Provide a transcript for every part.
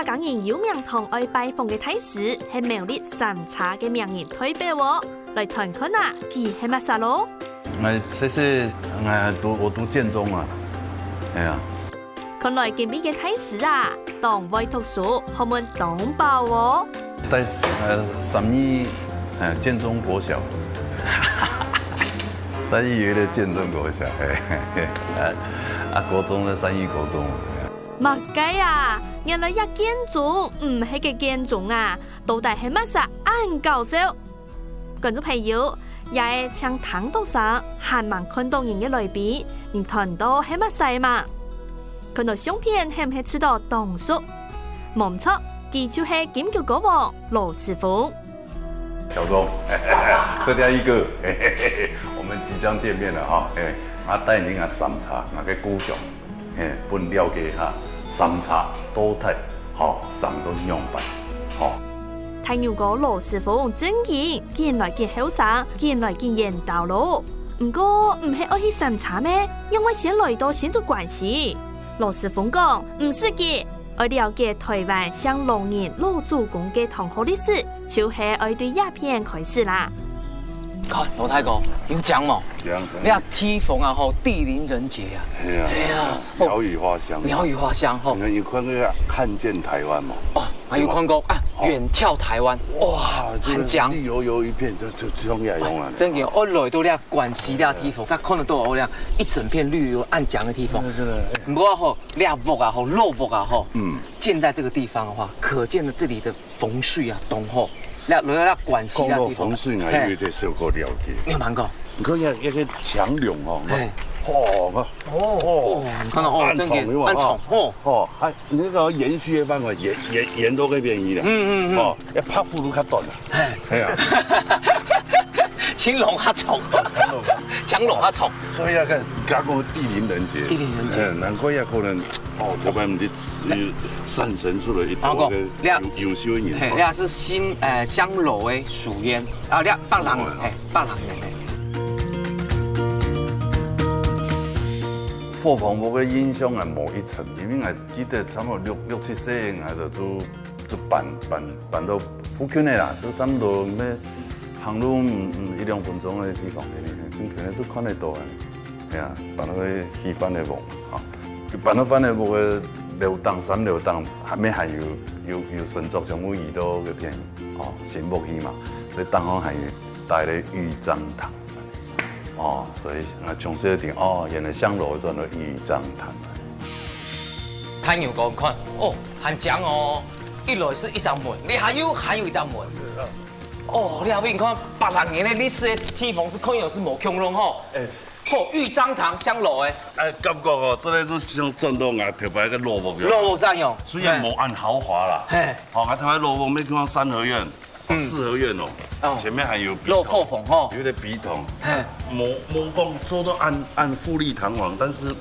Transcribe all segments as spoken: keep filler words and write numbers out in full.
今日有名堂愛拜訪个大師係苗栗三叉个名人代表哦，來探看啊，佢係麼儕咯？哎，謝謝，哎，讀，我讀建中啊，哎呀。看來今日个大師啊，當會讀書，學問當飽哦。在，呃，三義，呃，建中國小。三義有一個建中國小，嘿，嘿，嘿，啊，啊，國中在三義國中。麼个啊？原來這建中毋係个建中啊，到底係麼儕恁搞笑？觀眾朋友，這係淨聽著聲，還吂看著人个來賓，你揣著係麼儕嘛？看著相片係毋係試著當熟？無毋著，佢就係金曲歌王羅時豐。 小鍾，多加一個，我們即將見面了哈，嘿，𠊎帶你來三叉，𠊎个故鄉，嘿，分了解一下三叉到底，吼，生到仰般，吼。大牛哥羅時豐真經，緊來緊後生，緊來緊緣投囉。毋過，毋係愛去三叉咩？仰會先來到新竹關西？羅時豐講，毋使急， 愛了解臺灣姓羅人老祖公个唐河歷史，就係愛對這片開始啦。看，羅大哥，有靚無？靚，靚。這地方啊，吼，地靈人傑啊。係啊，係啊，鳥語花香。鳥語花香，吼。你看，你看那個看見台灣嘛。哦，還有看過啊，哦。遠眺台灣，哇，哇，這個還靚。綠油油一片，就，就，就這樣用啊。哎，真的，我來到這關西這地方，才看得到哦，這一整片綠油油恁靚个地方。真的，真的，哎。毋過吼， 這屋啊吼，老屋啊吼，嗯。建在這個地方的話，可見的這裡的風水啊，當好。那，那，那關西那地方，講到風水啊，嘿。有一點小可了解。你有聽過？你看那，那個牆龍哦，嘿。哦，哦，哦，你看到哦，恁長，真的，有沒有？恁長，哦。哦，還，那個延續的範圍，延，延，延到那邊去了。嗯，嗯，嗯。哦，要拍幅度較短了。嘿。哎呀。青龍較長，青龍。青龍較長。所以要看，剛剛地靈人傑。地靈人傑。哎，難怪也可能 哦，特別毋知，呃，產生出來一道个然後講，你看，優，優秀个人才。嘿，你看係新，呃，香爐个樹煙，啊，你看，百零年，哦。嘿，百零年，嘿。伙房屋个印象啊，無幾深，因為𠊎記得差不多六，六七歲，𠊎就，就，就搬，搬，搬到附近个啦，就差不多咩行路，嗯，嗯，一兩分鐘个地方，嘿，嘿，嘿，近近个就看得到个。 係啊，搬到該起番仔屋，吼。佢搬到番仔屋个樓頂、三樓頂，下面還有，有，有神桌全部移到該片，哦，新屋去嘛，所以頂項還有帶了御章堂。哦，所以啊，從細就聽，哦，原來香爐轉到御章堂。大牛哥，你看，哦，還靚哦，一來係一隻門，你還有，還有一隻門。哦，你後面你看，百零年个歷史个地方係看有係無共樣吼。哎， 吼，御章堂香爐欸。哎，感覺哦，這個就像轉到𠊎頭擺个老屋樣。老屋山樣。雖然無恁豪華啦，嘿。吼，𠊎頭擺老屋，乜像三合院、嗯。四合院哦，哦。前面還有筆筒，老伙房吼。有點筆筒，嘿。無，無講做到恁，恁富麗堂皇，但是，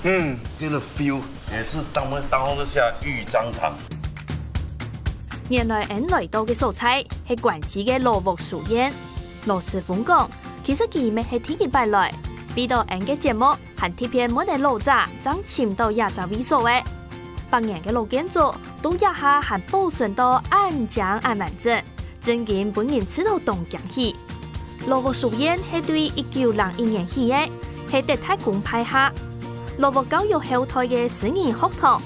嗯。這個feel也是當，當好个下御章堂。原來𫣆來到个所在係關西个老屋書院。羅時豐講， 其實佢乜係第一擺來，為著𫣆个節目，還特別問个老者正尋到這隻位所个。百年个老建築，到這下還保存到恁靚恁完整，真經分人試著當驚喜。老屋書院係對一九零一年起个，係德大公派下老屋教育後代个私人學堂。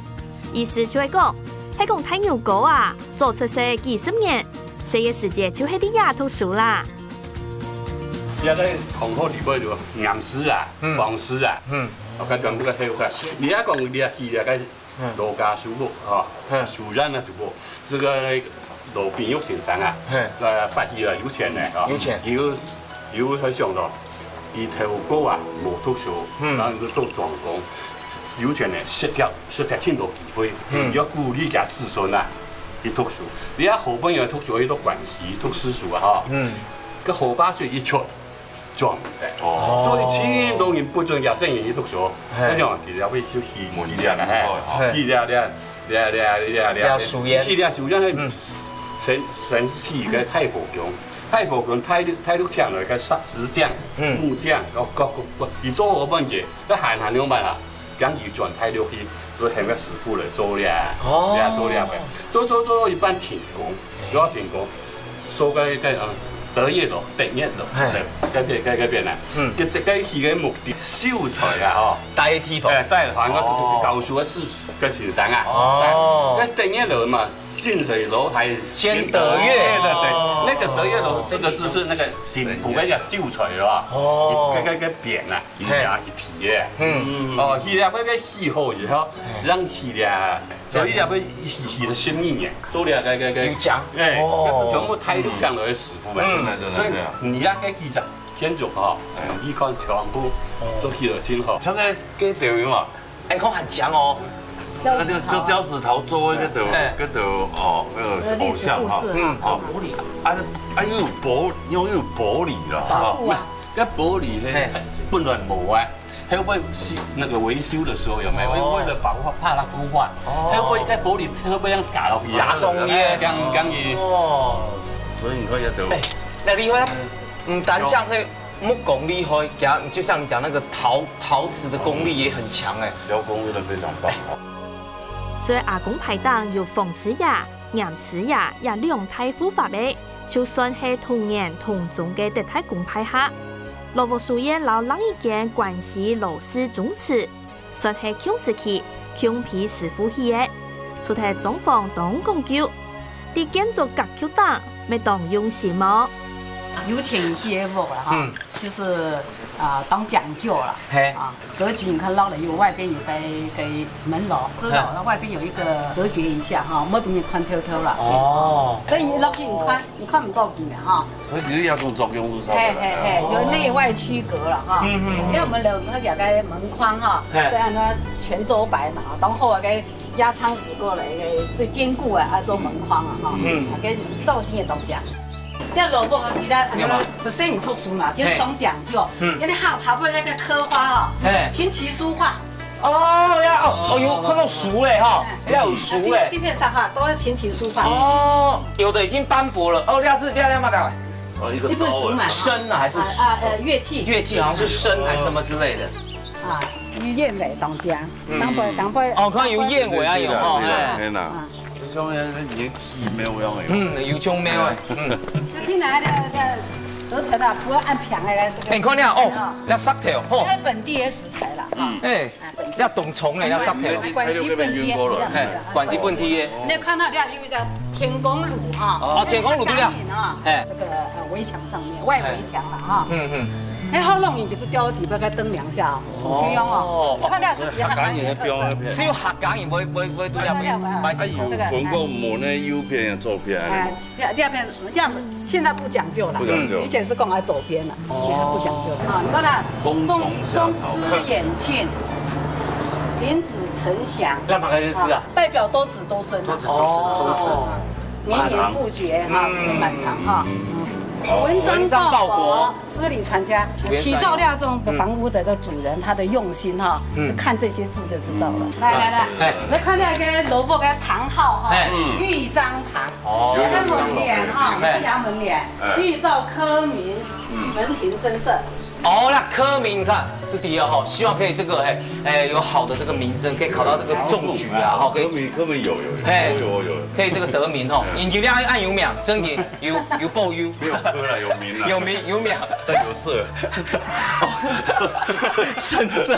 意思就係講，係講大牛哥啊，早出世幾十年，細个時節就係在這讀書啦。 這個堂號裡背有吟詩啊，嗯。唐詩啊，嗯。哦，該全部个係有个。你愛講你愛去那個羅家書屋，哦，嗯。書院啊書屋，這個羅品玉先生啊，嘿。呃，發起了有錢呢，哦。有錢。有，有才想到，佢頭過啊，無讀書，嗯。然後就做專工，有錢呢，失業，失業盡多機會，嗯。要鼓勵佢子孫啊，去讀書。你看好朋友讀書，去讀關西，讀私塾啊，哈。嗯。該河壩水一出， 撞的。哦。所以盡多人不准佢細人去讀書，嘿。該種佢就會去，去，門前去了，嘿，哦，嘿。去了，了，了，了，了，了，了，書院。去了書院，嗯。先，先去一個太和宮，太和宮，太六，太六請來个石，石匠、嗯。木匠，哦，各，各，各，佢做好半截，該還，還用辦啊？將佢轉大陸去，所以喊个師傅來做了，哦，了做了个，做做做到一半停工，需要停工，收个个呃德業路、德業路，嘿，對，該邊該該邊啊，嗯，該該去个目的秀才啊吼，帶地方，哎，帶團个哦，教書个是个先生啊，哦，該德業路嘛，近水楼台先得月，對對對，那個德業路這個字是那個新埔个叫秀才啊，哦，該該該邊啊。 一下去體驗。嗯，哦，去了要要洗好以後，让洗了，所以要要洗洗了十二年，做了个个个，有讲，哎，哦，全部台独讲的师傅们，嗯，真的真的，所以你要个记者天主哈，你看全部做起了真好，像个个抖音嘛，哎，看很强哦。那个就交趾陶做一个抖，哎，个抖哦，那个偶像哈，嗯，哦，玻璃啊，啊，哎呦玻，又有玻璃了哈。 該玻璃呢，嘿，本來無啊，後尾修那個維修的時候有沒有？哦，為了保護，怕它風化，哦，後尾該玻璃後尾要打落去啊，打鬆耶，哎，這樣這樣子。哦，所以你看這都，哎，那厲害啊！嗯，單講那木工厲害，給他，就像你講那個陶陶瓷的工藝也很強哎。雕工真的非常棒。所以阿公牌頂有風師爺、黏師爺這兩大護法仔， 就算係同年同宗个得大公派下，老屋書院摎另一間關西老式宗祠，算係共時期共批師傅起个，除忒裝潢當講究，在建築格局頂乜當用心哦。有錢起个屋啦哈，嗯，就是啊，當講究啦，嘿，啊，格局你看落來有外邊有个个門樓，知道，嗯，那外邊有一個隔絕一下哈，莫分人看透透啦。哦，所以落去你看。 你看毋到佢啦哈。所以其實這種作用都差不多。嘿嘿嘿，有內外區隔了哈。嗯嗯嗯。因為我們有那個門框哈，嘿，所以呢全周白嘛，當好啊，該壓艙石過來，該最堅固啊，啊做門框啊哈。嗯，該造型也當靚。這老屋啊，其他那個生意特殊嘛，就是當講究，嗯，因為下下背那個刻花哦，嘿，琴棋書畫。 哦，要哦，哦，有看到書嘞哈，要有書嘞。這片上哈都是琴棋书画。哦，有的已经斑驳了。哦，那是那那那个，哦，一个一本书嘛，笙啊还是啊啊呃乐器，乐器好像是笙还是什么之类的。啊，乐尾当家，嗯，当背当背。哦，看有燕尾啊有哈，哎，天哪，啊，有像那个年纪没有样哎。嗯，有像没有哎，嗯。那听来的的得成啊，不要按平的来这个。哎，你看那哦，那石头吼，那本地的食材啦，嗯，哎。 要懂虫嘞，要杀头。关西本地的，哎，关西本地的。你看到這有一个天公爐哈，哦，天公爐對了，啊，哎，這個呃圍牆上面，外圍牆了哈。嗯嗯。哎，好容易就是掉到底部，該燈樑下哦，哦，用哦。看到是比較難。是有客家人會會會對啊，哎，有分過無呢？有片也做片。哎，第二片 這樣現在不講究了，不講究。以前是講來走边了，哦，現在不講究了。啊，你看那宗宗师延庆，林子承祥，那大概就是啊，代表多子多孙啊。多子多孙，宗师。哦，绵延不绝哈，是满堂哈。文章报国，诗礼传家，起造料这种房屋的这主人，他的用心哈，就看这些字就知道了。来来来，来看那个楼部的堂号哈，玉章堂。 哦，有有有。看門聯哈，看門聯，玉造科銘，門庭深色。哦，那科銘你看是第二哈，希望可以這個哎哎有好的這個名聲，可以考到這個中舉啊哈，可以科銘科銘有有有，哎有有有，可以這個得名哈，因為愛愛有名，真的有有報有，沒有科了，有名了，有名有名，但有色，哦，深色，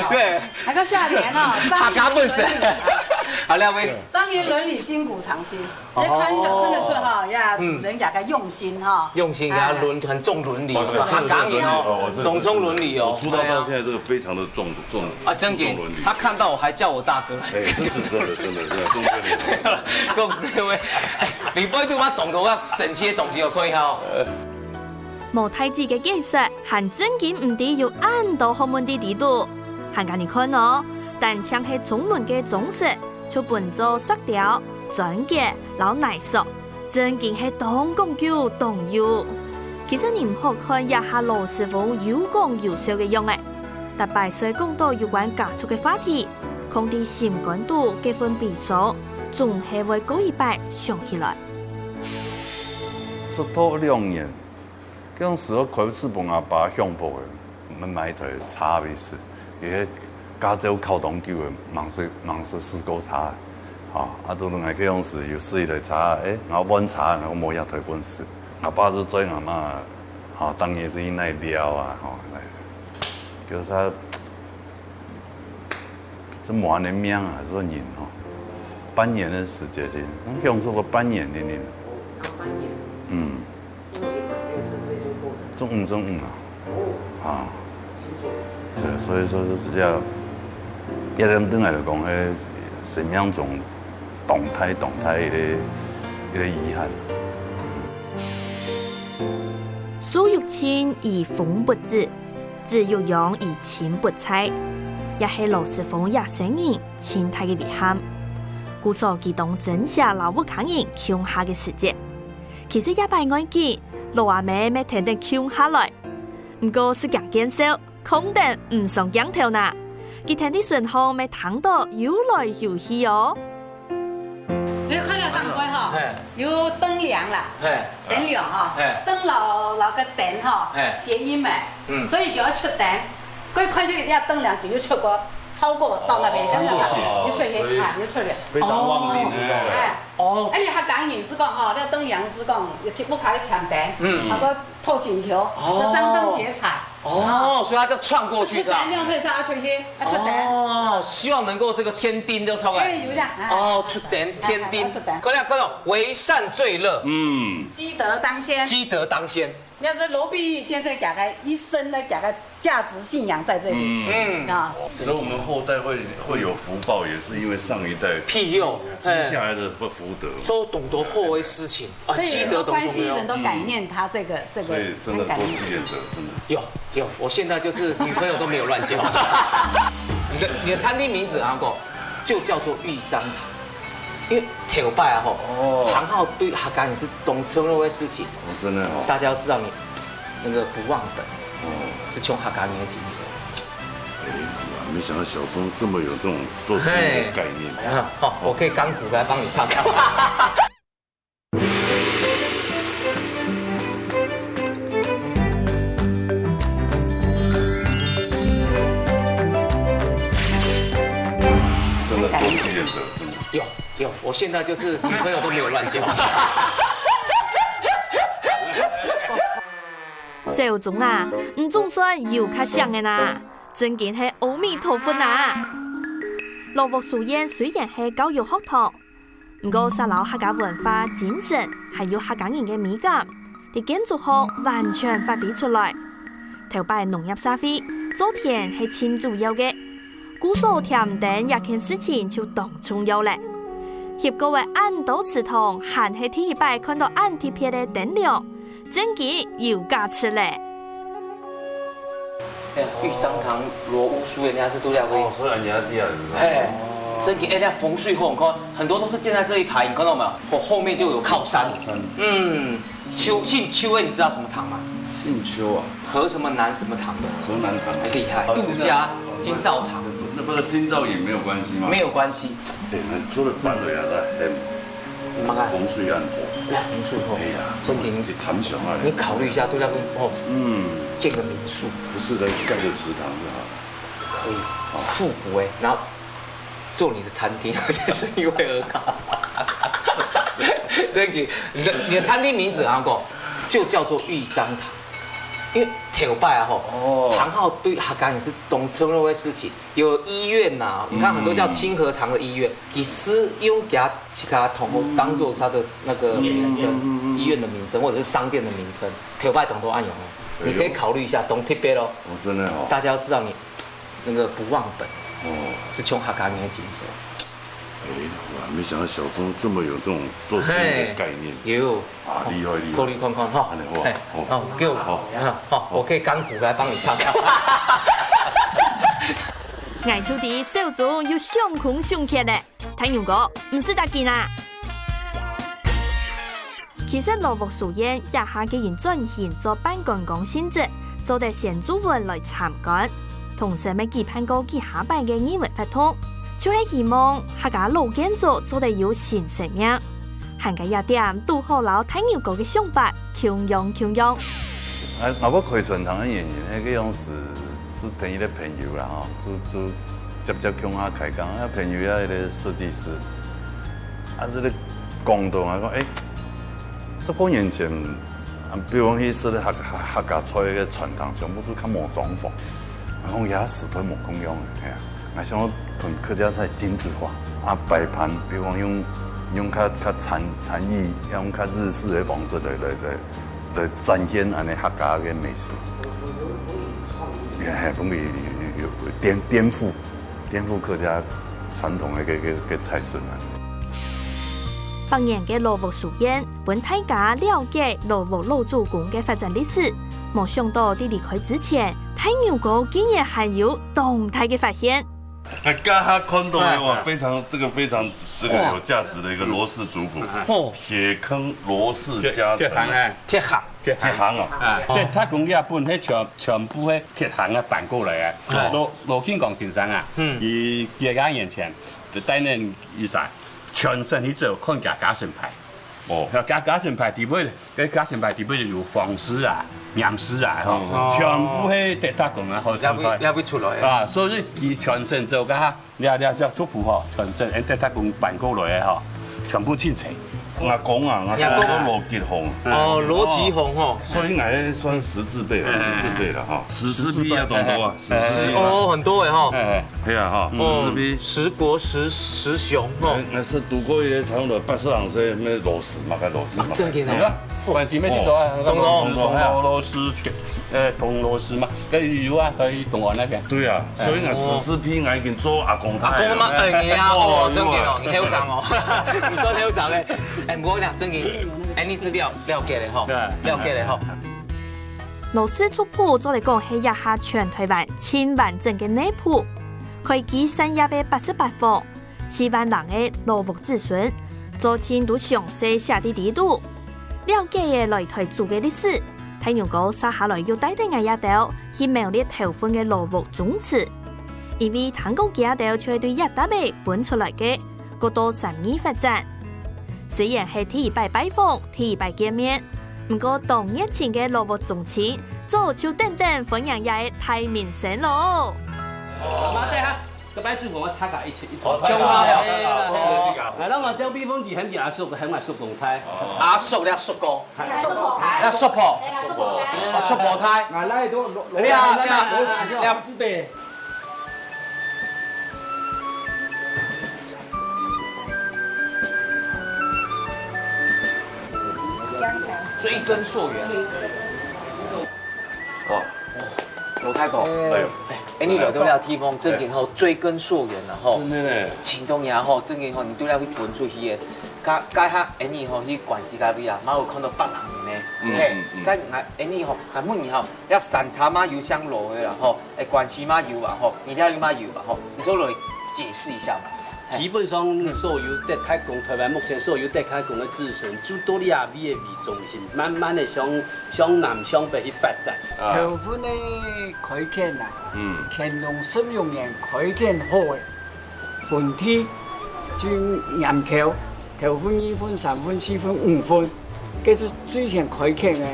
對，還有下聯哈，客家本色，好了喂。 張明倫理，筋骨常新。你看看得出哈，呀，主人家个用心哈，用心給他倫很重倫理，哦，對，客家人哦，懂重倫理哦。我出道到現在，這個非常的重重啊，真的，他看到我還叫我大哥。哎，這是真的，真的，真的，重倫理。講實話，哎，你不會對我懂得我神奇的東西有可以哈？無大姊个解釋，還真經毋知有恁多學問在裡肚。還佮你看哦，單淨係中門个裝飾， 就分做石雕、磚結摎泥塑，真經係當講究當有。其實你毋好看這下老師傅有講有笑个樣仔，逐擺所講到有關家族个話題，囥在心肝肚該份悲傷，總係會過一擺想起來。出道兩年，該當時候開始分阿爸享福个，𠊎買一台車分佢駛。佢該駕照考當久个，吂識，吂識駛過車，吼，啊，都係𠊎該央時有駛一台車，欸，𠊎換車，𠊎無這台本事。𠊎爸就載𠊎媽，吼，逐日就去該尞啊，吼，來，叫啥，這無恁个命啊，這个人吼，半年个時間，能享受到半年个人。差半年。嗯。 中午，中午啊。啊。對，所以說這，這點對𠊎來講，係生命中當大當大一個，一個遺憾。樹欲盡而風不止，子欲養而親不在，也係羅時豐這生人盡大个遺憾。故所佢當珍惜摎屋下人共下个時節。 其實這擺外景，老阿姆乜跈等共下來，毋過斯驚見笑，囥等毋上鏡頭哪。佢跈等脣項乜聽到有來有去哦。你看到頂背吼，嘿。有燈樑啦，嘿。燈樑吼，嘿。燈摎，摎个等吼，嘿。諧音嘛，嗯。所以就愛出等。過看這個燈樑，佢就出過，超過到那邊，哦，看到嗎？哦，有出現，所以啊，有出現。非常旺利，哦。對不對？哎。 哦。而且客家人係講吼，這燈樑係講，有屋下个天燈，嗯。啊，个透心橋，哦。是張燈結綵。哦，所以他就穿過去的。出等亮配上，啊，出去，啊，出等。哦，希望能夠這個添丁就出來。哎，有這樣，哎，哦，出等，添丁。哎，哎，出等。各位，各位，為善最樂，嗯。積德當先。積德當先。 那是羅碧玉先生講的，一生的講的價值信仰在這裡。嗯。啊。所以我們後代會，會有福報，也是因為上一代庇佑，積下來的福，福德。做當多好的事情啊，所以很多積德當中的關係人都感念他這個，這個，所以真的很感念。多積德，真的。有，有，我現在就是女朋友都沒有亂交。你的，你的餐廳名字啊，就叫做玉章堂。 因為頭擺啊吼，哦。糖號對客家人是當重要个事情。哦，真的哦。大家要知道你那個不忘本，哦。是像客家人的精神。哎，哇，沒想到小鍾這麼有這種做生意的概念。嘿。啊，好，我可以甘苦來幫你唱。 真的多積點德，真的。有，有，我現在就是女朋友都沒有亂交。小鍾啊，你總算有較醒个啦，正經係阿彌陀佛啊！老屋書院雖然係教育學堂， 毋過，煞摎客家文化、精神，還有客家人个美感，在建築項完全發揮出來。頭擺農業社會，做田係盡主要个，故所添燈這件事情就當重要咧。翕過个恁多祠堂，還係第一擺看到恁特別个燈亮， 真經有價值咧。哎呀，玉章堂羅屋書院，人家是都在位。哦，所以人家這樣子。哎，真經，哎，人家風水好，你看，很多都是建在這一排，你看到沒有？後，後面就有靠山。靠山。嗯，邱，姓邱的，你知道什麼堂嗎？姓邱啊。河什麼南什麼堂的？河南堂。厲害，哦，杜家金灶堂。那不是金灶也沒有關係嗎？沒有關係。哎，那除了搬了呀，那還 麼个？風水恁好。那風水好。哎呀，真的。一參詳啊。你考慮一下，對那邊哦，嗯。建個民宿。不是，來蓋個祠堂就好。可以，哦。復古哎，然後做你的餐廳，而且生意會很好。真的，你的，你的餐廳名字啊，講，就叫做玉章堂。因為頭擺啊，吼，哦。堂號對客家人是當重要的事情。 有醫院吶，你看很多叫清河堂的醫院，嗯。佢係用佢自家堂號當做佢个那個名稱，嗯，嗯，嗯，嗯。醫院的名稱或者是商店的名稱，頭擺當多恁樣哦。哎喲。你可以考慮一下，當特別哦。哦，真的哦。大家要知道你那個不忘本，哦。是像客家人的精神。哎，哇，沒想到小鍾這麼有這種做生意的概念。嘿，有。 啊，厲害，厲害。考慮看看吼。恁樣好啊。嘿，好。好，給我，好。啊，好，我可以甘苦來幫你唱。𠊎就知小鍾有相空相剋咧，大牛哥，毋使打緊啊。其實老屋書院這下已經轉型做半觀光性質，做得先注文來參觀。同時乜舉辦過幾下擺个藝文活動，就係希望客家老建築做得有新生命。 還過這點堵好摎大牛哥个想法共樣共樣。𠊎，𠊎个開餐廳个原因，係該央時，同一个朋友啦吼，就就接接共下開講，啊朋友也一个設計師，啊這个講到啊講，誒，十過年前，啊比如講去食个客客客家菜个餐廳，全部都較無裝潢，啊講也時代無共樣了，係啊，𠊎想要同客家菜精緻化，啊擺盤，比如講用用較較餐餐意，用較日式个方式來來來。 來展現恁呢客家个美食。也係，分佢有有有顛顛覆顛覆客家傳統个个个个菜式啊。百年个老屋書院，分大家了解老屋老祖公个發展歷史。無想到，在離開之前，大牛哥竟然還有當大个發現。還剛剛看到的哇，非常這個非常這個有價值的一個羅氏族譜，哦，鐵坑羅氏家傳。鐵行哎，鐵行，鐵行。行啊，哎，這太公這本係全全部係鐵行啊搬過來个。羅羅慶光先生啊，佢幾下年前就帶領一儕全省去走看佢家神牌。哦，佢家家神牌底背，佢家神牌底背有方氏啊、嚴氏啊，吼，全部係這太公啊，好這位這位出來个。啊，所以佢全省走个哈。 這這這族譜吼，傳承，恁這太公搬過來个吼，全部盡齊。阿公啊，阿公都羅吉宏，哦，羅吉宏吼，所以應該算十字輩了，十字輩了哈。十字輩啊，懂不懂啊？十字輩，哦，很多个吼，哎，對啊哈，十字輩。十國十十雄吼，那是讀過一个差不多八十行歲，那羅氏嘛，該羅氏嘛。正經哦，你看，關係沒幾多啊，懂懂懂懂羅氏，呃，懂羅氏嘛，跟有啊，可以懂我那邊。對啊，所以啊，十字輩我已經做阿公太阿公嘛，哎呀，哦，正經哦，你後生哦，你算後生个，哎，毋過講正經，哎，你是了了解个吼，對了解个吼。羅氏族譜做得講係這下全台灣盡完整个內譜，開基產業个八十八房，四萬人个老屋子孫，族親都詳細寫在裡肚。了解个來台祖个歷史，大牛哥接下來又帶等𠊎這兜去苗栗頭份个老屋宗祠，因為聽講佢這兜就係對這搭仔分出來个，過到三義發展。雖然係第一擺拜訪，第一擺見面，毋過當熱情个老屋宗親，早就等等歡迎這个大明星囉。嘛，等下，該擺主婆我大家一起一同。哦，大家好，大家好。來，咱嘛將避風港喊佢阿叔，喊阿叔公太。阿叔咧，阿叔公，阿叔婆，阿叔婆太。俺来都罗你好你好罗罗四辈。追根溯源。哇，罗太公，哎呦，哎，你來到這地方，正經吼，追根溯源了吼。真的呢。前當年吼，正經吼，你對了去分出去个，該該下，哎，你吼去關西該位啊，嘛有看到別人呢。嗯嘿嗯嗯，該𠊎哎你吼，𠊎問你吼，這三叉嘛有姓羅个啦吼，哎，關西嘛有啊吼，你這有嘛有啊吼，你做來解釋一下嘛。基本上所有在太公，台灣目前所有在太公个子孫，就到這位个為中心，慢慢的向向南向北去發展。頭份个開墾啊，嗯，乾隆十六年開墾好个，分地就研究，頭份、二份、三份、四份、五份，該就最先開墾个，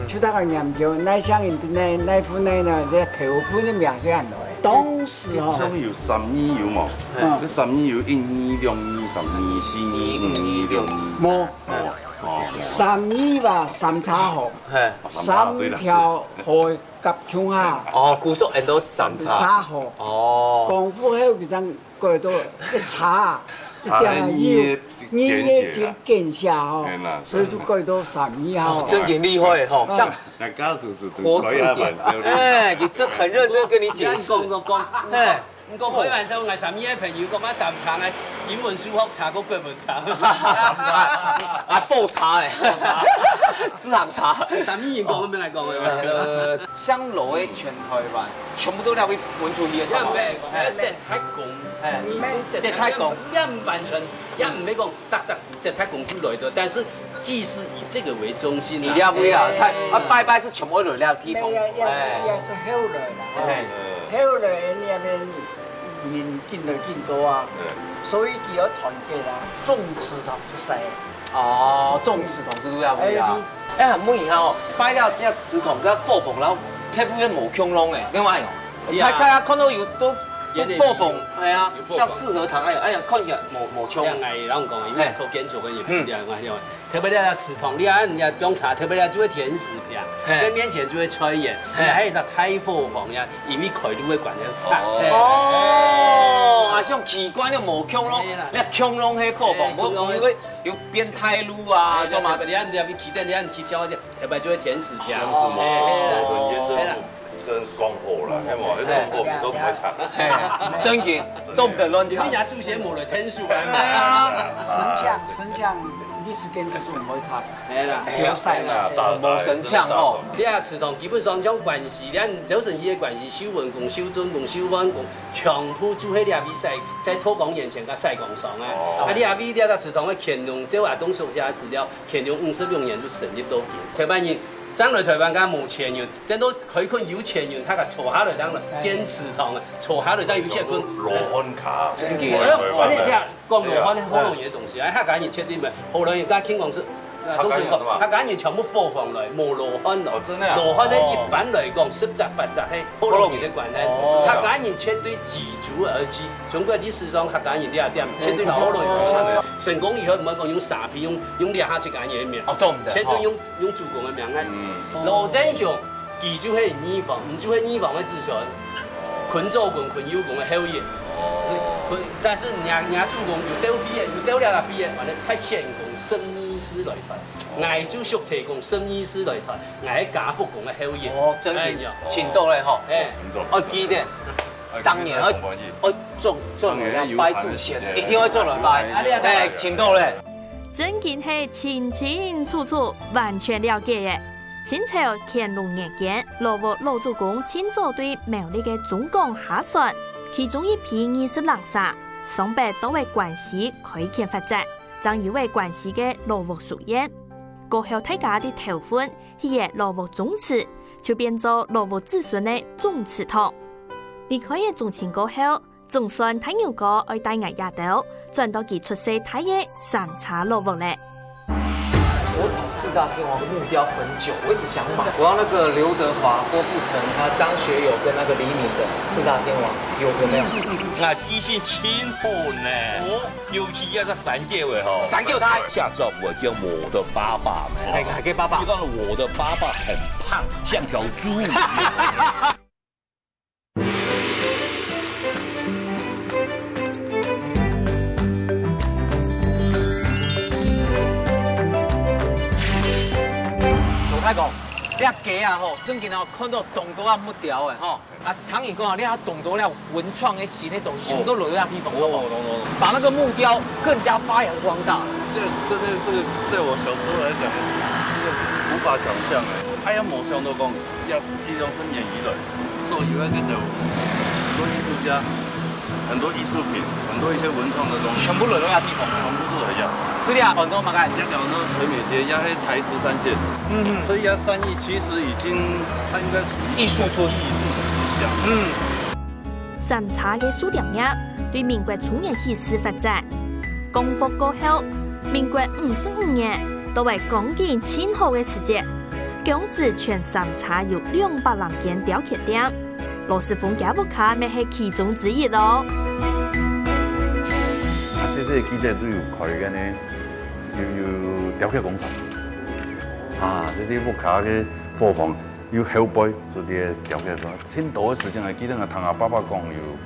就大家研究，哪像人哪哪份哪呢，這頭份个名就恁來。當時吼，上面有三義有無？嗯這三義有一義、兩義、三義、四義、五義、六義。無哦哦，三義吧，三叉河，嘿，三條河夾共下，哦，古時恁多三叉。三河。哦，功夫後佢正改到一叉，一點二，二个就減下吼，所以就改到三義吼。正經厲害吼，像那家主是真國字可以啊，典晚上。哎，佢真很認真跟你解釋。講講講，哎，你講開玩笑，𠊎三義个朋友講啊三叉，𠊎英文數學差過國文差，三叉。啊，報差哎，市場差。三義人講，我沒來講个。呃，香樓的全台灣全部都那位分出去的，也毋係，哎，德泰公，哎，德德泰公，也毋完全，也毋係講逐隻德泰公就來的，但是祭祀以這個為中心啊。你了位啊，他啊拜拜是全部都有料地方，也也也是後來啦，哎，後來那邊人進來進多啊，所以佢要團結啊，種祠堂出世。哦，種祠堂是這樣位啊。哎，問一下哦，拜了那祠堂跟佛堂，然後偏偏無共樣哎，另外哦。哎呀。大家看到有都，都有，有火房，哎呀，有火房。像四合堂，哎呀，哎呀，看起來無，無像。這樣哎，人講，因為做建築个人，嘿。這樣啊，這樣啊。特別這祠堂，你看人家不用查，特別這就係天使坪，嘿。這面前就係菜園，嘿。還有一隻大火房呀，因為開路个關係，有插。哦。哦，啊，像奇怪，你無共樣，嘿啦。你共樣係火房，嘿，共樣。無，因為有變態路啊，嘿，做嘛？對，對，你看，你看，你看，你看，特別就係天使坪。天使嘛，嘿，嘿，哦，嘿啦。 真講好啦，係無？你講好，你都毋會插。嘿，正經，做毋得亂插。你家祖先無來天數啊？哎呀，神像，神像，歷史建築係毋會插个。係啦。有晒啦。無神像吼。你啊，祠堂基本上像關西，你看周神奇个關西，秀文宮、秀正宮、秀萬宮，全部就係這位晒，在道光年間个晒光上啊。哦。啊，你啊，為這个祠堂个乾隆，照阿東所寫个資料，乾隆五十六年就成立到今。台灣人，正來台灣个無錢人， 等到開墾有錢人，大家坐下來，當然建祠堂啊，坐下來，正有錢墾。羅漢卡，真个。哎喲，你，你講羅漢，哎呀。好容易个東西，哎，客家人絕對無，好容易，剛聽講係，啊，客家人嘛。客家人全部伙房來，無羅漢咯。哦，真的啊？羅漢呢，哦。一般來講，十隻八隻係好容易个關係。哦。客家人絕對聚族而居，中國歷史上客家人這點絕對係好容易个關係。成功以後，毋好講用沙皮，用，用這下自家人个名。哦，做毋得。絕對用 用祖公个名啊。嗯。羅振雄，佢就係二房，毋就係二房个子孫，坤左公、坤右公个後裔。哦。坤，但是若，若祖公有鬥妃仔，有鬥了个妃仔，完了派遣公十二世來傳，𠊎就屬齊公十二世來傳，𠊎係家福公个後裔。哦，真个，哎呀。請到了吼。哎。請到。哦，記得。 當年愛，愛做，做來拜祖先，一定愛做來拜。哎，請到咧。正經係清清楚楚，完全了解个。清朝乾隆年間，羅屋老祖公盡早對苗栗个中港下船，其中一批二十零儕，上北到位關西開墾發展，正有位關西个羅屋書院。過後大家的頭份 起个羅屋宗祠，就變做羅屋子孫个宗祠堂。離開个宗親過後，總算大牛哥愛帶𠊎這兜，轉到佢出世大个三叉羅屋咧。我找四大天王的木雕很久，我一直想買。我要那個劉德華、郭富城、還有張學友跟那個黎明的四大天王，有，有沒有？𠊎記性盡好呢。哦。 尤其這个三九个吼，三九大。寫作文叫我的爸爸咩？哎，哪個爸爸？就講我的爸爸很胖，像條豬一樣。老太公，這街啊吼，正經哦，看到當多啊木雕个吼。 啊，聽你講啊，你還懂得了文創的新的東西，哦。全部都留在地方，哦，好不好？懂，懂，懂。把那個木雕更加發揚光大。這個真的，這個在我小時候來講，這個無法想像哎。哎呀，無想到講，也是一種十年以來，所以那個的很多藝術家，很多藝術品，很多一些文創的東西，全部留在地方。全部都在這。是的啊，很多嘛，看。也講到陳美街，也是台十三線，嗯哼。所以啊，三義其實已經，它應該屬於藝術村。藝術之鄉。嗯。三叉个書店業對民國初年起始發展，光復過後，民國五十五年，都係光景盡好个時節，當時全三叉有兩百零間雕刻店，羅斯峰家屋下乜係其中之一哦。啊，細細記得都有開个呢，有，有雕刻工廠。啊，這个屋下个伙房 有後輩做這个雕刻，盡多个時間，𠊎記得𠊎聽𠊎爸爸講有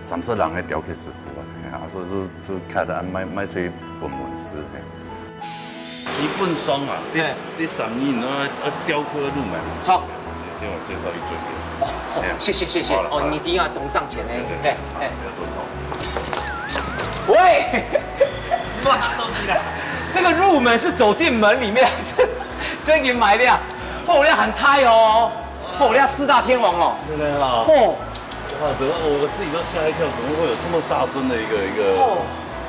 三十零个雕刻師傅啊，嘿啊，所以就，就開得賣，賣出去分門市，嘿。基本上啊，這，嘿。這三年呢，要雕刻入門。好。這我介紹一尊給你。哦，哦，嘿啊。謝謝，謝謝。好了，哦，好了。你一定要懂上前呢。對，對，對。嘿，嘿。好，不要走動。喂！哇，到底啦。這個入門是走進門裡面，還是真正買的啊？ 哦，這很大哦，哦，這四大天王哦。真的啊。哦。哇，整個我自己都嚇一跳，怎麼會有這麼大尊的一個，一個，哦。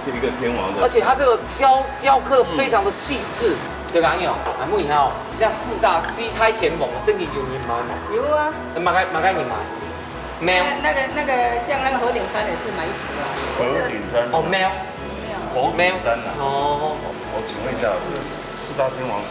一個天王的？而且它這個雕，雕刻得非常的細緻。嗯。這個朋友，啊，問一下哦，這四大四大天王真的有人買嗎？有啊。那麼該，麼个人買？沒有。那，那個，那個，像那個何鼎山也是買一幅啊。何鼎山。哦，沒有。何鼎山啊。沒有。哦。我請問一下，這個四，四大天王是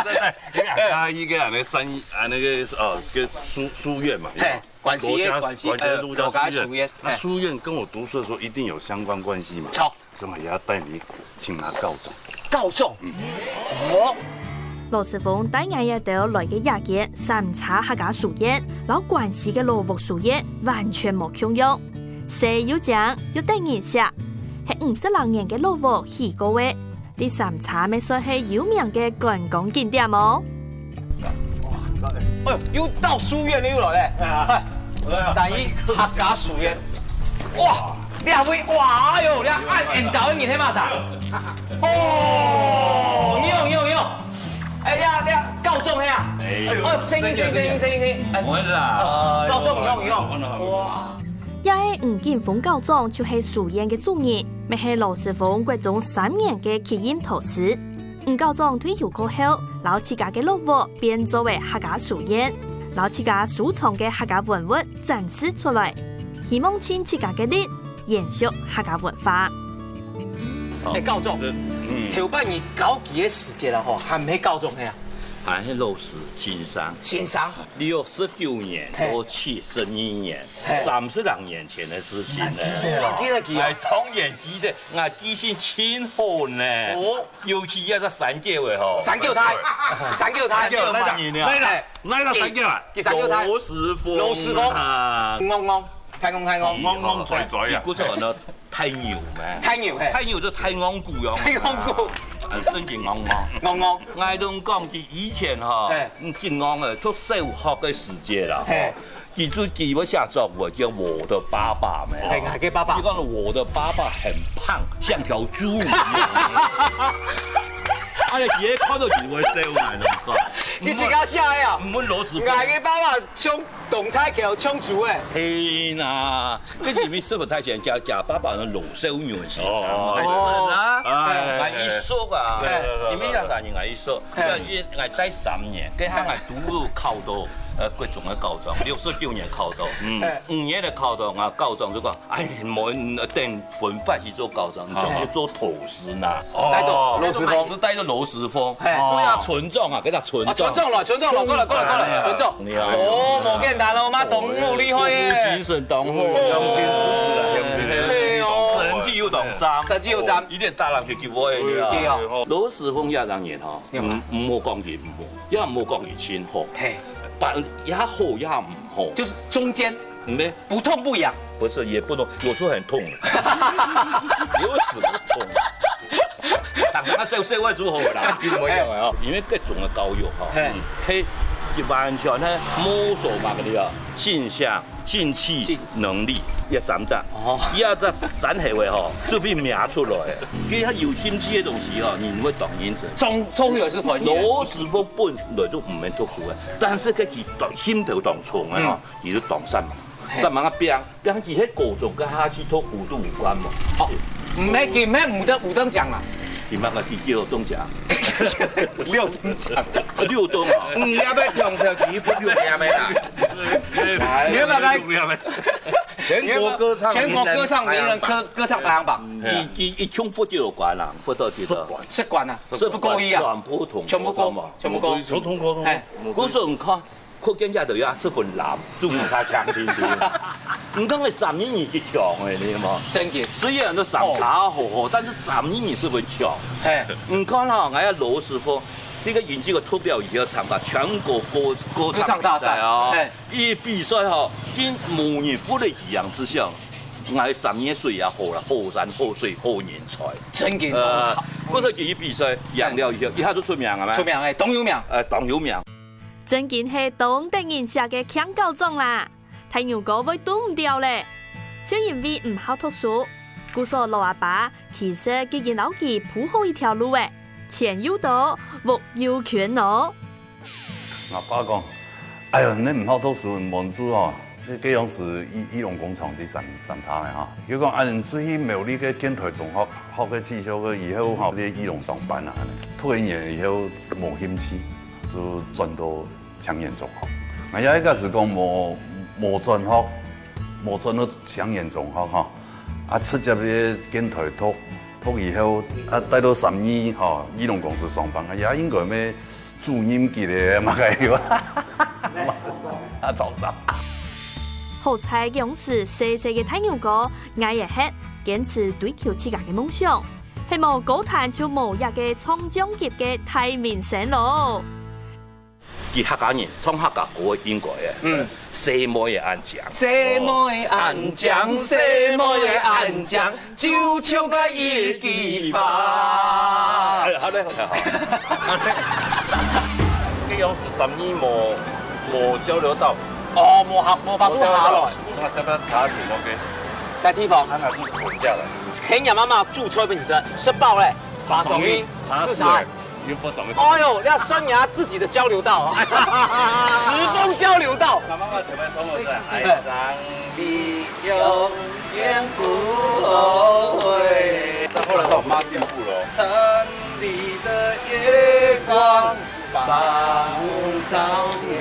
啊，對對，因為啊，一個啊，那三啊，那個哦，跟書書院嘛，嘿，關西的，羅家關西，關西的羅家書院。羅家書院，那書院跟我讀書的時候一定有相關關係嘛。著。所以我也要帶你請他告狀。告狀？哦。羅時豐帶𠊎兜來个這間三叉客家書院，摎關西个老屋書院完全無共樣。細又靚又得人惜，係五十零年个老屋起過个。 這三叉乜算係有名个觀光景點哦。哎喲，又到書院了，又來咧。哎，第一客家書院。哇，這位，哇，哎喲，這恁緣投个人係麼儕？哦，你好，你好，你好。哎，這這告狀係啊？哎喲，哦，先生，先生，先生，哎，毋會啦。告狀，你好，你好。哇。 這个吳景峰校長就係書院个主任，乜係羅時豐國中三年个級任導師。吳校長退休過後，摎自家个老屋變做為客家書院，摎自家收藏个客家文物展示出來，希望盡自家个力，延續客家文化。哎，校長，頭擺你教佢个時節啊，吼，還毋係校長係啊？還係老師，先生。先生。六十九年到七十二年，嘿。三十零年前个事情呢。記得，記得，記得。哎，當然記得，𠊎記性盡好呢。哦。尤其該隻三九个吼。三九大，三九大。三九大，來來來，來來，三九啊。第三九大。羅時豐。羅時豐。啊。戇戇，大戇大戇。戇戇嘴嘴啊。佢古早安到大牛咩？大牛，嘿。大牛就大戇牯樣。大戇牯。啊，正經戇戇。戇戇。𠊎同你講，佢以前吼，嘿。嗯，盡戇个，讀小學个時節啦，吼。嘿。 佢就，佢會寫作文，叫《我的爸爸》咩？嘿，𠊎个爸爸。佢講：「我的爸爸很胖，像條豬一樣。」啊，佢一看到佢會笑，𠊎同你講。你自家寫个啊？毋問羅時豐。𠊎个爸爸像當大條，像豬欸。係啦，該因為師傅大先生，佢爸爸係羅小牛先生。哦，哦。係啊。哎。𠊎一叔啊，對，對，對，對。因為那三年𠊎一叔，嘿。𠊎，𠊎戴三年，該下𠊎拄好考到，呃，國中个高中，六十九年考到。嗯。嘿。 五月个考到，𠊎校長就講：「哎，無，等分發去做校長，你就去做導師啦。」哦。帶到羅時豐。就帶到羅時豐。嘿。對啊，村長啊，該隻村長。啊，村長了，村長了，過來，過來，過來，村長。你好。哦，無簡單哦，嘛，同學厲害耶。同學精神，同學。哦。用心支持啊，用心支持。哎喲。成績又當上。成績又當。一定打籃球機會，對啊。對啊。羅時豐也當然吼，有嗎？毋，毋好講佢毋好，也毋好講佢盡好。嘿。但也好也毋好。就是中間。 嗯，不痛不癢。不是，也不能，有時候很痛的。有時候痛。當然，小小个就好啦。有沒有啊？因為各種个教育吼，嘿。嗯，嘿，佢完全呢，摸索嘛，个啊，性向、興趣、性。能力，這三隻。哦。這隻三个位吼，就被描出來。佢有興趣个東西吼，你會當認真。總，總有一次反應。羅時豐本來就毋免讀書个，但是佢，佢當，心頭當重个吼，嗯。佢就當散漫。 嘿。散漫啊，拚，拚佢係高中該下去讀舞都無關嘛。哦，毋係，佢毋係五等，五等獎啊。佢麼个佢叫六等獎？六等獎。啊，六等啊。嗯，也要強調佢不六等个啦。你要不要來全國歌唱名人，全國歌唱名人歌，歌唱排行榜。佢，佢一共得幾多冠啊？得到幾多？十冠。十冠啊，十冠，不夠一啊。全部統，全部過，統過嘛。全部過。統，統過，統過。哎。故所你看， 可見這就也十分難，就毋較強定定。毋講个三二二去強个，你知無？真个。雖然都相差好好，但是三二二十分強。嘿。你看吼，𠊎个羅時豐，這個引進个特別以後參加全國歌，歌唱比賽哦。歌唱大賽，嘿。一比賽吼，因無人負責一樣之下，𠊎三二二也好啦，好山好水好人才。真个。呃，好。故所佢一比賽贏了以後，一下就出名了嘛。出名欸，當有名。呃，當有名。 正經係當得人惜个強校長啦，大牛哥會堵毋著咧。就因為毋好讀書，故所老阿爸其實已經摎佢鋪好一條路欸，錢又多，屋又圈哦。𠊎爸講：「哎喲，你毋好讀書，你望住哦，該，該樣時裕，裕隆工廠第三，三叉个哈。」又講：「啊，你出去苗栗个建台中學，學个技校个以後哈，在裕隆上班啊。」讀一年以後無興趣，就轉到 青年中學。𠊎也一開始講無，無轉學，無轉到青年中學吼，啊，直接去建台讀，讀以後，啊，待到三二吼，裕隆公司上班，啊，也應該愛主任級个嘛該有啊。啊，早早。好彩該時細細个大牛哥，𠊎也係堅持追求自家个夢想，係無歌壇就無這個唱將級个大明星咯。 佢客家人唱客家歌應該个。嗯。細妹仔恁靚。細妹仔恁靚，細妹仔恁靚，就像該一枝花。哎，好嘞，好嘞，好。該樣時三二無，無交流到。哦，無合，無發過下來。那要不要查詢OK？在地方。他拿去捆下來。可以讓媽媽煮菜給你吃，吃飽嘞，馬上去吃茶。 有不少个。哎喲，要生涯自己的交流道啊，時光交流道。那媽媽怎麼說？我在愛上你永遠不後悔。那後來到媽進步了哦。城裡的夜光把夢照亮。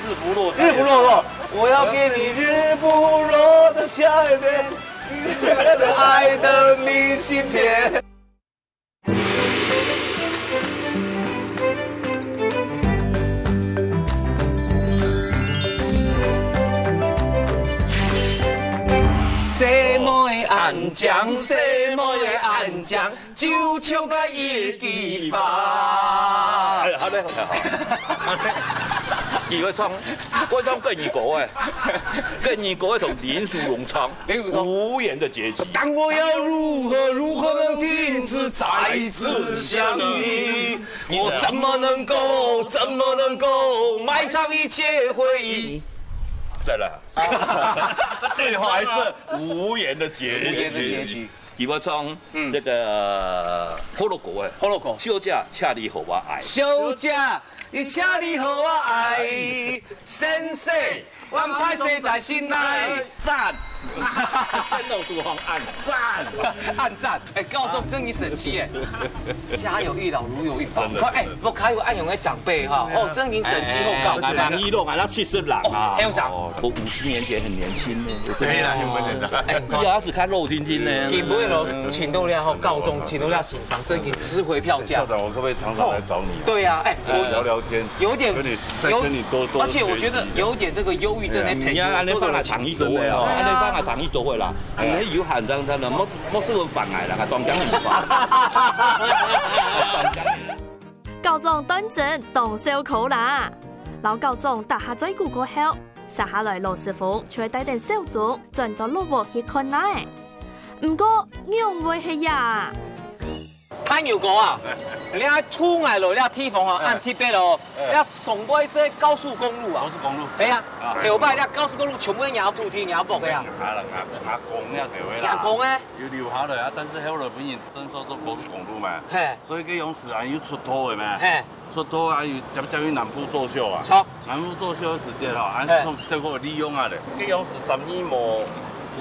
日不落，日不落落，我要給你日不落的下雨天，在愛的明信片。恁靚細妹仔恁靚，就像該一枝花。哎，好嘞，好嘞，好嘞。佢會唱，會唱國語歌哎，國語歌會同林淑容唱，林淑容。無言的結局。但我要如何如何能停止再次想你？我怎么能够怎么能够埋藏一切回忆？再来。最后还是无言的结局。無言的結局。佢會唱，嗯，這個，呃，火龍果哎。火龍果。小姐，請你和我愛。小姐，你請你和我愛，先生，我歹勢在心內。讚。戰鬥組紅按讚。按讚。哎，教授真的神奇耶。家有一老，如有一寶。真的，快，哎，真的。我看有恁樣个長輩哈，哦，真的神奇，好搞。哎，你弄啊，他七十人啊。哦，還有啥？哦，我五十年前很年輕呢。可以啦，你們先走。哎，你看。牙齒看肉晶晶呢。今晡日咯，請到了吼，教授，請到了先生，真的值回票價。校長，我可不可以常常來找你啊？對啊，哎，我聊聊天，有點，跟你，再跟你多多，而且我覺得有點這個憂鬱症的朋友，你要按呢放啊，躺一周會哦，按呢放啊，躺一周會啦。哎，有喊张张的，莫，莫是我反癌了，还当讲你吧。校長當真當笑科啦！摎校長打下嘴鼓過後，接下來羅時豐就會帶等小鍾轉到老屋去看哪。毋過，仰會係呀？太牛哥啊，你還出來了，你地方啊，哎。恁特別哦，哎。你上背係高速公路啊？高速公路。哎呀，啊。頭擺你高速公路全部係人土地，人屋个啊。阿人阿阿公那个位啦。阿公哎。有留下來啊，但是後來分人征收做高速公路嘛。嘿。 所以个用時啊，又出土个嘛。嘿。出土啊，又接接去南部作秀啊。著。南部作秀个時節吼，啊，嘿。從小可利用啊咧，个用時三年無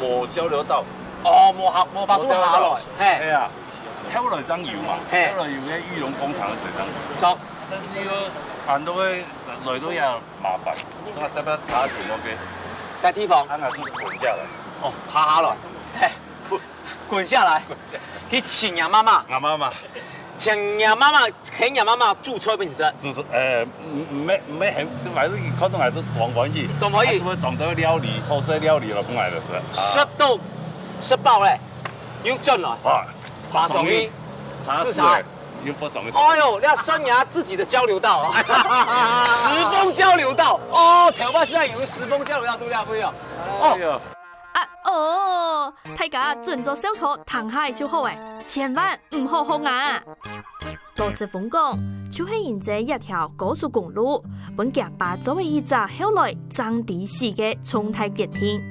無交流道。哦，無下無法度下來，無交流道。嘿。哎呀，後來正有嘛，嘿。後來有个裕隆工廠个水正有。著。但是又搬到个來到也麻煩，所以這邊差挺OK。在地方。啊，那就滾下來。哦，爬下來。嘿。滾。 滾下來，滾下來。去請你媽媽，我媽媽。請你媽媽，喊你媽媽煮菜分你食。就是，呃，沒沒很，就反正看到還是當歡喜。當歡喜。啊，就會做到料理，好食料理了，本來就是。啊。食到食飽咧，又轉來。啊，馬上去茶市欸，市場。又不爽。哎喲，你要算你自己的交流道啊，時光交流道。哦，頭擺實在有時光交流道，對不對？哦。哎喲。 啊哦，大家準做笑科聽下就好欸，千萬毋好學啊！羅時豐講，就係因為這條高速公路，分厥爸做了一隻後來正知死个重大決定。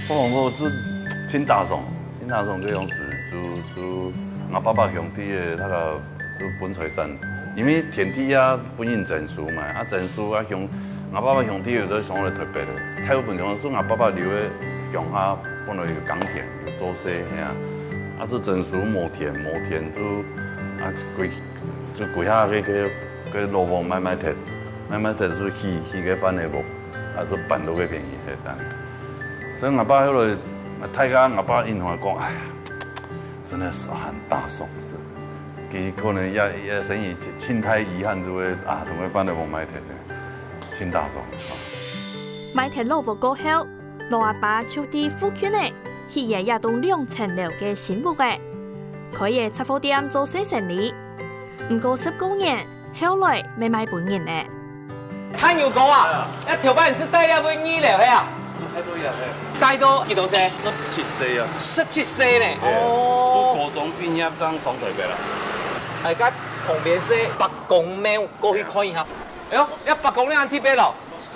哦，𠊎就盡打爽，盡打爽个樣子，就就𠊎爸爸兄弟个那個 就分財產，因為田地啊分人徵收嘛，啊徵收啊鄉，吾爸爸兄弟有在上來台北个，大部分上就吾爸爸留个鄉下，本來有耕田，有做事，係啊，啊就徵收無田，無田就啊歸就歸下个个个老屋賣賣忒，賣賣忒就起起个番仔屋，啊就搬到該片去係恁。所以吾爸後來，大家吾爸因為講，哎呀， 真的是很大損失。佢可能也也生意盡大遺憾，就會啊，怎麼辦呢？我賣忒忒，盡大損失。賣忒老屋過後，老阿爸就在附近仔起了一棟兩層樓个新屋仔，開了雜貨店做細生理。毋過十過年， 後來乜賣分人了。太牛哥啊，該頭擺你係戴這位二樓係啊？戴到幾多歲？十七歲啊。十七歲呢？哦，高中畢業正上台北啦。哎，該旁邊係伯公廟，過去看一下。哎喲，這伯公廟恁特別咯，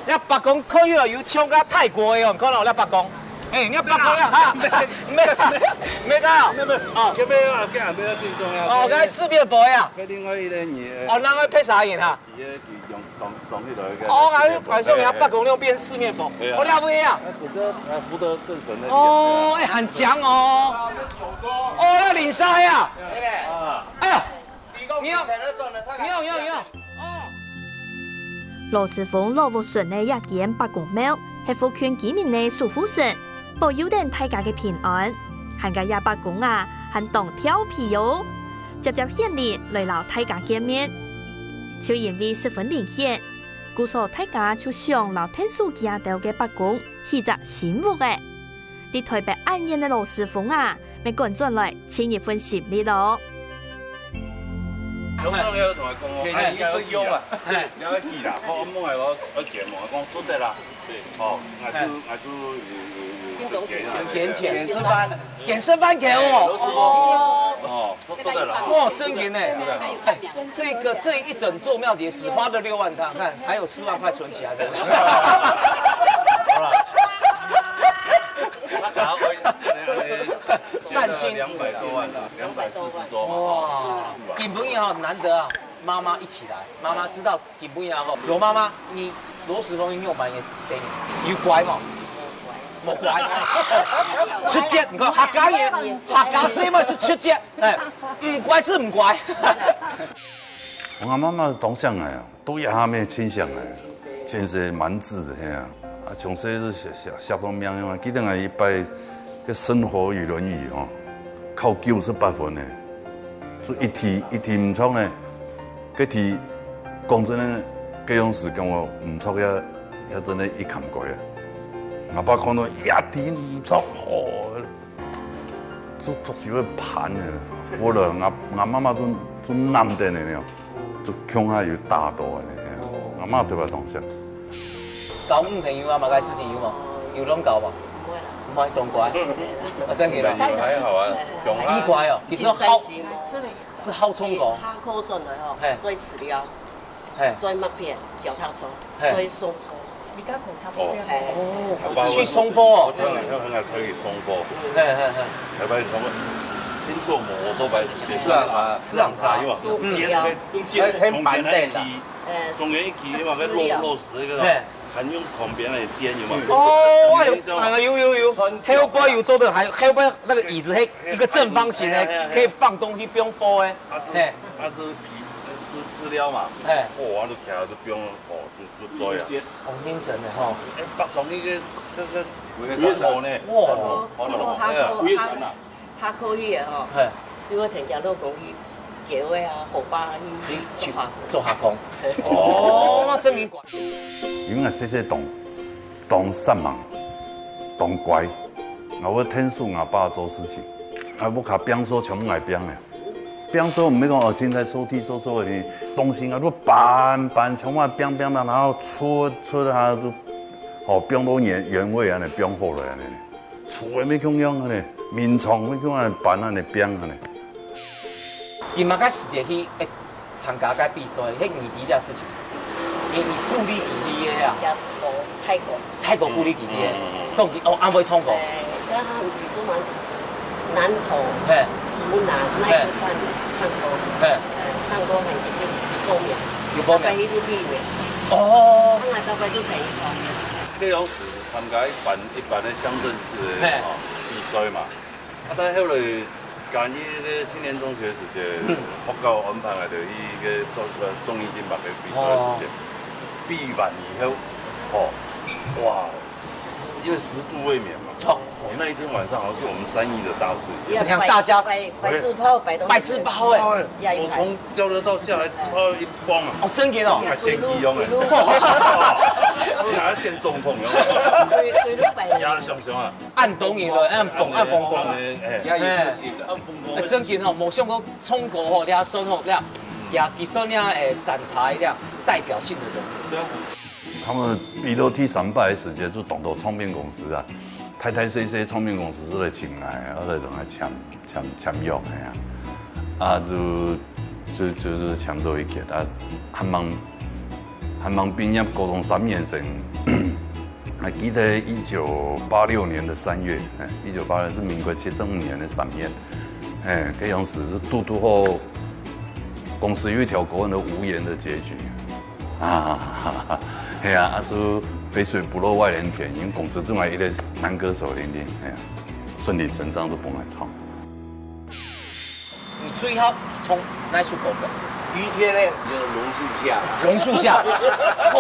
這伯公看起來有像个泰國个哦，你看到這伯公？哎，這伯公啊，哈，沒沒沒到，沒有沒有，哦，這邊啊，這邊沒有最重要。哦，該四面佛呀。該另外一個你，哦，另外配啥人哈？ 佢个佢用裝裝起來个。哦，啊，感謝你啊，伯公廟變四面佛。對啊。哦，了解啊。福德，呃，福德正神那邊。哦，哎，很強哦。哦，那領沙呀。啊。哎呀，你好，你好，你好，你好。哦。羅時豐老屋脣个一間伯公廟，係附近居民个守護神，保佑等大家个平安。還該這伯公啊，還當調皮哦，輒輒顯靈來摎大家見面。 就因為十分靈驗，故所大家就想摎𢯭手佢兜个伯公起隻新屋仔。在臺北恁遠个羅時豐啊，乜趕轉來盡一份心力囉。有朋友同我講哦，嘿，哎，你愛去啦，嘿，你愛去啦，好，莫來我我節目，我講做得啦，哦，我就我就有有有有錢錢。點心飯，點心飯給我。哦，做做得啦。哇，真的呢。哎，这个这一整座庙节只花了六万，看看还有四万块存起来的。好了。那个会善心两百多万，两百四十多嘛。哇，今晡日哈难得啊，妈妈一起来，妈妈知道今晡日啊，有妈妈，你罗时丰你有买给谁？有乖吗？无乖。直接，你看客家人，客家人嘛是直接，哎，唔乖是唔乖。我妈妈当想哎啊。 都也还没清醒哎，真是蛮子的，嘿啊。啊，从細就惜惜惜到命啊！记得啊，一擺个生活与倫理哦，考九十八分呢，就一題一題毋著呢，个題講真个，个樣時間我毋著也也真个一坎過啊。阿爸看到一題毋著，吼， 就足球个盤呢，服了，我我妈妈都都难得呢，就恐怕有打到呢，我妈特别当心。交女朋友啊，麼个事情有無？有亂交無？毋會啦。毋會，當乖。啊，真个啦。還好啊，你乖哦，其實好，是好衝動。下課轉來吼，嘿。最遲了。 嘿。載麥片、腳踏車，嘿。載送貨。你跟我差不多。哦。嘿。哦，去送貨哦。我當然很很愛可以送貨。嘿嘿嘿。台北送貨，先做摩托擺時間。市場茶，市場茶。有啊，用煎那个，用煎，用煎那个，呃，中间一起，有嘛，那个肉，肉丝那个，嘿。還用旁边那个煎，有嘛？哦，哎呦，哎呦，有有有，後背有做的，還有後背那个椅子，嘿，一个正方形的，嘿嘿嘿嘿。可以放东西，不用fold哎。啊，这，嘿。啊，这是皮，是资料嘛。嘿。哦，我都看到这不用 哦，就就做呀。哦，認真的吼。哎，北上那个那个五月三號呢。哇。哦，哦，下課，五月三啊。下課去的吼，嘿。就會聽見老公去叫的啊，河壩啊，去去做下課。做下課。哦，那真明白。因為細細當當煞猛，當乖，我會聽從我爸做事情，我屋下拚掃全部𠊎拚的。 拚掃毋係講哦，凊彩掃地掃掃个呢，東西啊，都搬搬，全部拚拚拚，然後出出下都，吼，拚到原原位恁呢，拚好了恁呢。厝也無共樣恁呢，眠床也共樣搬恁呢，拚恁呢。你麼个時節去，欸，參加該比賽，該你第一件事情，你你鼓勵你个啊？也無太過。 太過鼓勵佢个，嗯，嗯，嗯。講佢，哦，恁會唱歌。欸，該下女子嘛，南投，嘿。竹南，嘿。那一段唱歌，嘿。欸，唱歌還有去報名，有報名。大概一直第一名。哦。當然大概就第一名。該當時參加一般一般个鄉鎮市个，嘿。哦，比賽嘛。 啊，但後來嘉義个青年中學時節，嗯。學校安排𠊎兜去該做，呃，綜藝金馬个比賽時節，哦。比完以後，吼，哇，因為十度未眠嘛，哦。哦，那一天晚上好像是我們三義的大事一樣。怎樣？大家白白紙炮，白東西。白紙炮欸。白紙炮欸，我從交流道下來，紙炮一崩啊。哦，真个哦。還先起用欸。我還先中風，有沒有？對，對，對，白的。壓得熊熊啊。 恁當然了，恁瘋，恁瘋狂。哎，哎，哎，真个吼，無想到唱歌吼，這算吼，這，也佢算這，欸，山茶這代表性的人物。對啊。他們比到第三擺个時節，就當多唱片公司啊，大大細細唱片公司就來尋𠊎，啊，來同𠊎簽簽簽約个啊。啊，就就就就簽到一個，啊，還吂還吂畢業，高中三年生。 還記得一九八六年的三月，欸，一九八六是民國七十五年的三月，欸，該當時是堵堵好公司有一條歌安到《無言的結局》啊，係啊，啊，就肥水不落外人田，因為公司正來一個男歌手零零，係啊，順理成章就分𠊎唱。 你最好唱哪首歌曲？雨天呢？榕樹下。榕樹下，哦，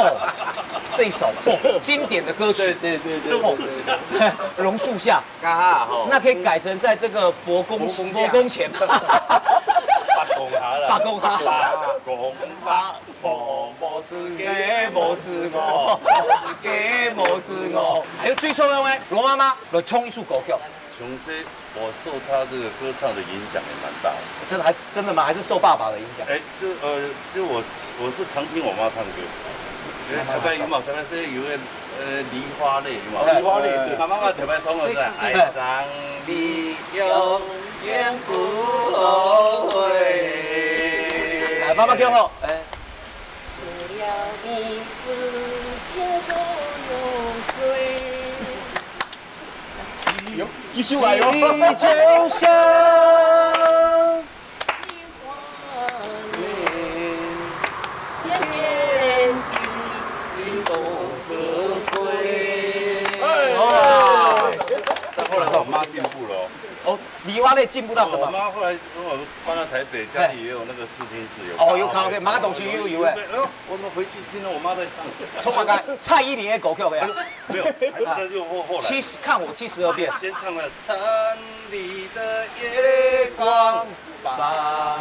這一首，哦，經典的歌曲。對對對對對對。哦，榕樹下，嘎哈吼。那可以改成在這個伯公伯公下伯公前。伯公下啦。伯公下。伯公下。 婆無自家，無自我，無自家，無是哦，還有最重要的，羅媽媽來唱一首歌曲。從小我受她這個歌唱的影響也蠻大的。真的還是真的嗎？還是受爸爸的影響？哎，這呃，其實我我是常聽我媽唱歌，因為特別有嘛，特別是有個呃梨花淚，有嘛，梨花淚，對，媽媽特別唱的是愛上你永遠不後悔。來，媽媽聽好，哎。除了你，這些都有誰？有，繼續來喲。你就像 哇！但後來我媽進步了哦。哦，梨花淚進步到什麼？我媽後來跟我搬到台北，家裡也有那個試聽室，有哦，有卡拉OK，卡拉OK，滿个東西又有欸。哎呦，我怎麼回去聽到我媽在唱？唱麼个？蔡依林的歌曲呀？沒有，那就後後來。七十，看我七十二變。先唱了《城裡的夜光》。 哇！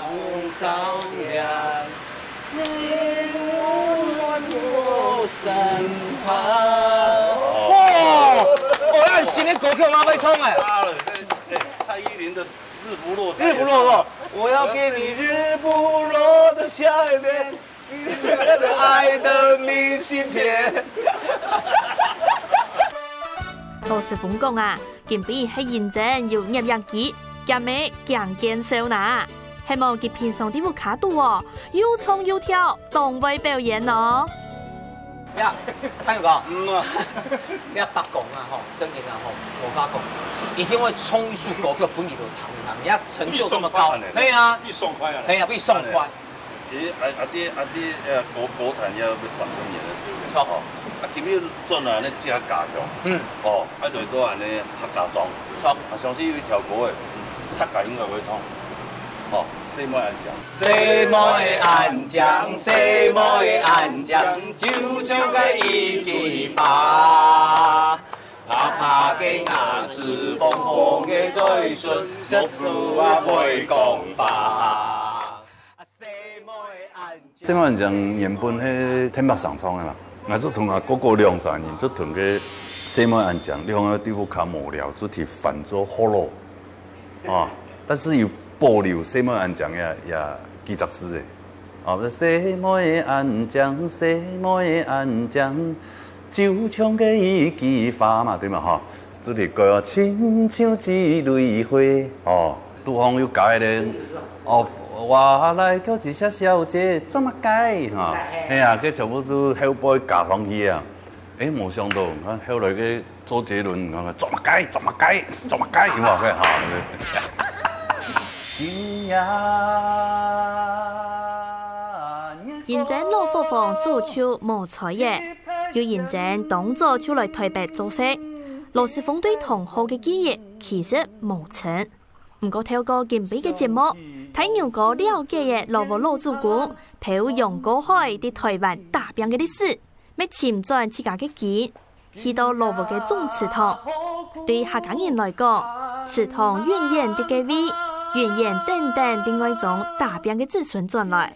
哦，恁新个歌曲嘛會唱欸。啊，這，哎，蔡依林的《日不落》。日不落哦，我要給你日不落的笑臉，愛的明信片。老師傅講啊， 今晡係認真有業績，兼个強健手拿。希望佢平常在屋下肚哦，又唱又跳，當會表演哦。呀，太有講，嗯啊。你阿伯講啊吼，正經啊吼，我阿伯講，一定會唱一首歌曲分你就聽一聽，你看成就這麼高，一爽快呢，對啊，一爽快啊，對啊，一爽快。 欸，阿，阿爹，阿爹，呃，歌，歌壇也有三十年的時間，著。吼。啊，今日轉來呢，自家家鄉，嗯。哦，啊，就到恁呢客家莊。著。啊，相信有一條歌欸，客家應該會唱。哦，細妹恁靚。細妹恁靚，細妹恁靚，就像該一枝花。白白个牙齒，紅紅个嘴唇，目珠啊會講話。 細妹恁靚原本係天白上唱个嘛，𠊎就同𠊎哥哥兩儕人，就同个細妹恁靚，兩個在屋下無聊，就去翻做學老。啊，但是有保留細妹恁靚个，个幾隻字欸。啊，細妹恁靚，細妹恁靚，就像个一枝花嘛，對嘛，吼？就去改哦，親像一蕊花，哦。 肚項又加一個，哦，我來叫一下小姐，做麼个？哈，係啊，該全部都後背加上去啊。欸，無想到，你看後來个周杰倫，你看，做麼个？做麼个？做麼个？有無？哈，今夜認真老伙房做就無衰耶，又認真當早就來台北做事。老師傅對同學个記憶其實無深。 毋過透過今晡个節目，大牛哥了解了羅屋老祖公，摎楊過海在台灣打拚个歷史，乜尋轉自家个根，去到羅屋个總祠堂。對客家人來講，祠堂永遠在該位，永遠等等在外莊打拚个子孫轉來。